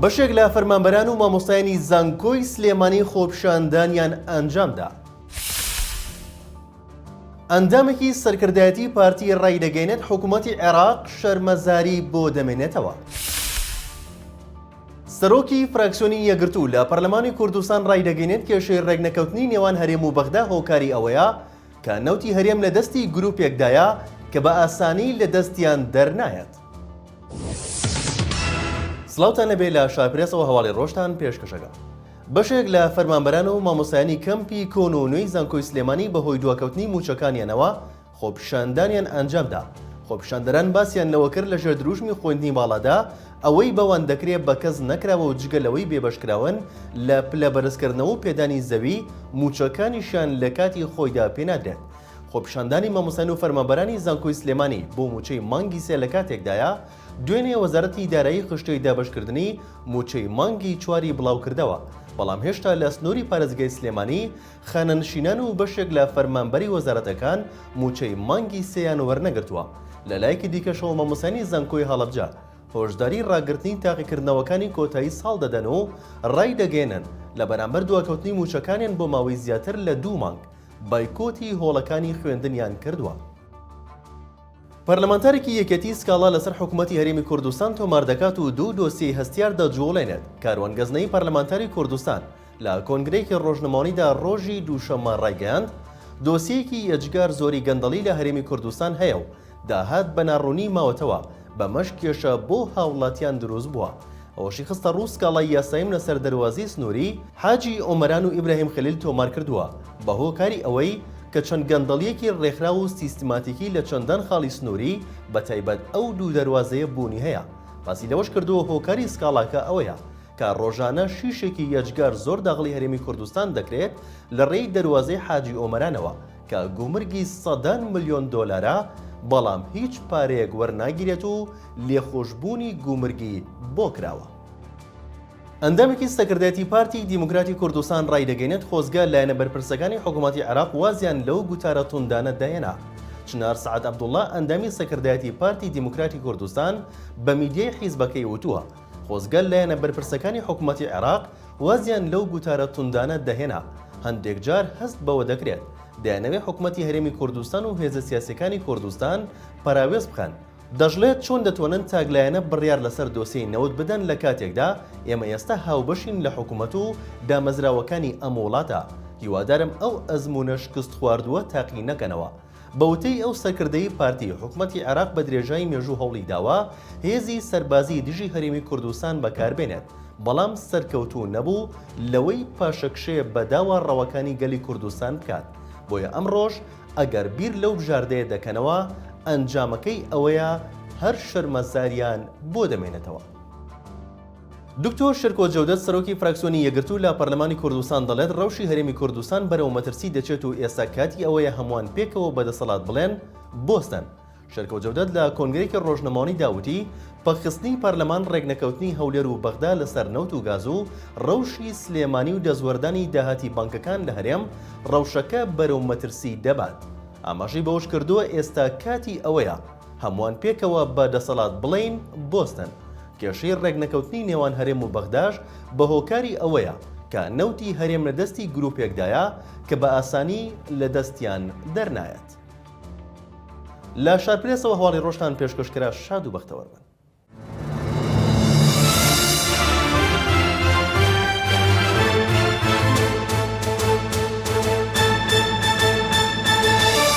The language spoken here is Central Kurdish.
بەشێک لە فەرمانبەران و مامۆستایانی زانکۆی سلێمانی خۆپیشاندانیان ئەنجامدا. ئەندامێکی سەرکردایەتی پارتی ڕایدەگەینێت حکوومەتی عێراق شەرمەزاری بۆ دەمێنێتەوە. سەرۆکی فراکسیۆنی یەکگرتوو لە پەرلەمانی کوردستان ڕایدەگەینێت کێشەی ڕێکنەکەوتنی نێوان هەرێم و بەغدا هۆکاری ئەوەیە کە نەوتی هەرێم لە دەستی گروپێکدایە کە بە ئاسانی لە دەستیان دەرنایەت. سڵاوتان لەبێ لە شارپرێسەوە هەواڵی ڕۆژتان پێشکەشەکەم. بەشێک لە فەرمانبەران و مامۆستایانی کەمپی کۆن و نوێی زانکۆی سلێمانی بەهۆی دواکەوتنی مووچەکانیانەوە خۆپیشاندانیان ئەنجامدا. خۆپیشاندەران باسیان لەوە کرد لەژێر دروشمی خۆیندنی باڵادا ئەوەی بەوان دەکرێ بە کەس نەکراوە و جگە لەوەی بێبەشکراون لە پلە بەرزکردنەوە و پێدانی زەوی، مووچەکانیشیان لە کاتی خۆیدا پێنادرێت. خۆپیشاندانی مامۆستایان و فەرمانبەرانی زانکۆی سلێمانی بۆ مووچەی مانگی سێ لە کاتێکدایە، دوێنێ وەزارەتی دارایی خشتەی دابەشکردنی مووچەی مانگی چواری بڵاوکردەوە، بەڵام هێشتا لە سنووری پارێزگای سلێمانی خانەنشینان و بەشێک لە فەرمانبەری وەزارەتەکان مووچەی مانگی سێیان وەرنەگرتووە. لەلایەکی دیکەشەوە مامۆستایانی زانکۆی هەڵەبجە هۆشداری ڕاگرتنی تاقیکردنەوەکانی کۆتایی ساڵ دەدەن و ڕایدەگەیەنن، لە بەرامبەر دواکەوتنی مووچەکانیان بۆ ماوەی زیاتر لە دوو مانگ بایکۆتی هۆڵەکانی خوێندنیان کردووە. پەرلەمانتارێکی یەکێتی سکاڵا لەسەر حکومەتی هەرێمی کوردستان تۆمار دەکات و دوو دۆسیەی هەستیار دەجوڵێنێت، کاروان گەزنەیی پەرلەمانتاری کوردستان لە کۆنگرەیەکی ڕۆژنامەوانیدا ڕۆژی دووشەممە ڕایگەیاند، دۆسیەیەکی یەجگار زۆری گەندەڵی لە هەرێمی کوردستان هەیە و داهات بە ناڕوونی ماوەتەوە، بەمەش کێشە بۆ هاوڵاتیان دروست بووە. ئەوەشی خستەڕوو سکاڵای یاساییم لەسەر دەروازەی سنووری حاجی ئۆمەران و ئیبراهیم خەلیل تۆمارکردووە بەهۆکاری ئەوەی کە چەند گەندەڵییەکی ڕێکخراو و سیستماتیکی لە چەندان خاڵی سنووری بەتایبەت ئەو دوو دەروازەیە بوونی هەیە. باسی لەوەش کردووە هۆکاری سکاڵاکە ئەوەیە کە ڕۆژانە شیشێکی یەجگار زۆر داخڵی هەرێمی کوردستان دەکرێت لە ڕێی دەروازەی حاجی ئۆمەرانەوە کە گومرگی سەدان ملیۆن دۆلارە بەڵام هیچ پارەیەک وەرناگیرێت و لێخۆشبوونی گومرگی بۆ کراوە. ئەندامێکی سەکردایەتی پارتی دیموکراتی کوردستان ڕایدەگەینێت خۆزگە لایەنە بەرپرسەکانی حکومەتی عێراق وازیان لەو گوتارە توندانە دەهێنا. چنار سەعد عەبدوڵڵا ئەندامی سەکردایەتی پارتی دیموکراتی کوردستان بە میدیای حیزبەکەی وتووە، خۆزگە لایەنە بەرپرسەکانی حکومەتی عێراق وازیان لەو گوتارە توندانە دەهێنا، هەندێک جار هەست بەوە دەکرێت دەیانەوێ حکومەتی هەرێمی کوردستان و هێزە سیاسیەکانی کوردستان پەراوێز بخەن، دەشڵێت چۆن دەتوانن تاکلایەنە بڕیار لەسەر دۆسیەی نەوت بدەن لە کاتێکدا ئێمە ئێستا هاوبەشین لە حکومەت و دامەزراوەکانی ئەم وڵاتە، هیوادارم ئەو ئەزموونە شکستخواردووە تاقی نەکەنەوە. بە وتەی ئەو سەرکردەی پارتی، حکومەتی عێراق بە درێژایی مێژوو هەوڵی داوە هێزی سەربازی دژی هەرێمی کوردستان بەکاربێنێت، بەڵام سەرکەوتوو نەبوو لەوەی پاشەکشێ بە داوا ڕەواکانی گەلی کوردستان بکات، بۆیە ئەمڕۆش ئەگەر بیر لەو بژاردەیە دەکەنەوە ئەنجامەکەی ئەوەیە هەر شەرمەزاریان بۆ دەمێنێتەوە. دکتۆر شێرکۆ جەودەت سەرۆکی فراکسیۆنی یەکگرتوو لە پەرلەمانی کوردستان دەڵێت ڕەوشی هەرێمی کوردستان بەرەو مەترسی دەچێت و ئێستا کاتی ئەوەیە هەمووان پێکەوە بە دەسەڵات بڵێن بۆستن. شێرکۆ جەودەت لە کۆنگرەیەکی ڕۆژنامەوانیدا وتی پەکخستنی پەرلەمان ڕێکنەکەوتنی هەولێر و بەغدا لەسەر نەوت و گاز و ڕەوشی سلێمانی و دەستوەردانی داهاتی بانکەکان لە هەرێم ڕەوشەکە بەرەو مەترسی دەبات. ئاماژەی بەوەشکردووە ئێستا کاتی ئەوەیە هەمووان پێکەوە بە دەسەڵات بڵێین بۆستن. کێشەی ڕێکنەکەوتنی نێوان هەرێم و بەغداش بە هۆکاری ئەوەیە کە نەوتی هەرێم لە دەستی گروپێکدایە کە بە ئاسانی لە دەستیان دەرنایەت. لە شارپرێسەوە هەواڵی ڕۆژتان پێشکەش کرا شاد و بەختەوەر بن.